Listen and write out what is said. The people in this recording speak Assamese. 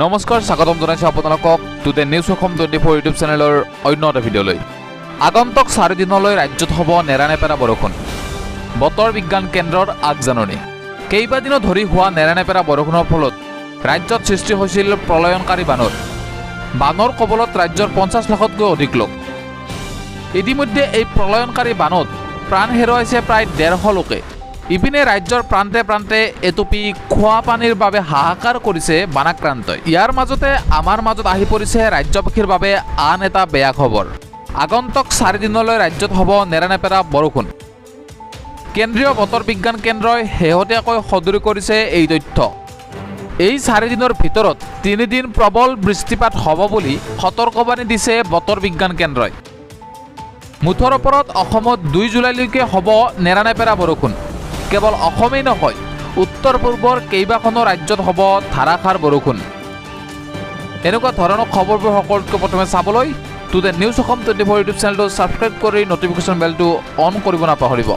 নমস্কাৰ, স্বাগতম জনাইছোঁ আপোনালোকক টুডে নিউজ অসম 24 ইউটিউব চেনেলৰ অন্য এটা ভিডিঅ'লৈ। আগন্তুক 4 দিনলৈ ৰাজ্যত হ'ব নেৰানেপেৰা বৰষুণ, বতৰ বিজ্ঞান কেন্দ্ৰৰ আগজাননী। কেইবাদিনো ধৰি হোৱা নেৰানেপেৰা বৰষুণৰ ফলত ৰাজ্যত সৃষ্টি হৈছিল প্ৰলয়ংকাৰী বানৰ। বানৰ কবলত ৰাজ্যৰ 50 লাখতকৈ অধিক লোক। ইতিমধ্যে এই প্ৰলয়ংকাৰী বানত প্ৰাণ হেৰুৱাইছে প্ৰায় 150 লোকে। ইপিনে ৰাজ্যৰ প্ৰান্তে প্ৰান্তে এটুপি খোৱা পানীৰ বাবে হাহাকাৰ কৰিছে বানাক্ৰান্তই। ইয়াৰ মাজতে আমাৰ মাজত আহি পৰিছে ৰাজ্যবাসীৰ বাবে আন এটা বেয়া খবৰ। আগন্তুক 4 দিনলৈ ৰাজ্যত হ'ব নেৰানেপেৰা বৰষুণ। কেন্দ্ৰীয় বতৰ বিজ্ঞান কেন্দ্ৰই শেহতীয়াকৈ সদৰি কৰিছে এই তথ্য। এই 4 দিনৰ ভিতৰত 3 দিন প্ৰবল বৃষ্টিপাত হ'ব বুলি সতৰ্কবাণী দিছে বতৰ বিজ্ঞান কেন্দ্ৰই। মুঠৰ ওপৰত অসমত 2 জুলাইলৈকে হ'ব নেৰানেপেৰা বৰষুণ। কেৱল অসমেই নহয়, উত্তৰ পূৰ্বৰ কেইবাখনো ৰাজ্যত হ'ব ধাৰাসাৰ বৰষুণ। এনেকুৱা ধৰণৰ খবৰবোৰ সকলোতকৈ প্ৰথমে চাবলৈ টুডে নিউজ অসম 24 ইউটিউব চেনেলটো ছাবস্ক্ৰাইব কৰি ন'টিফিকেশ্যন বেলটো অন কৰিব নাপাহৰিব।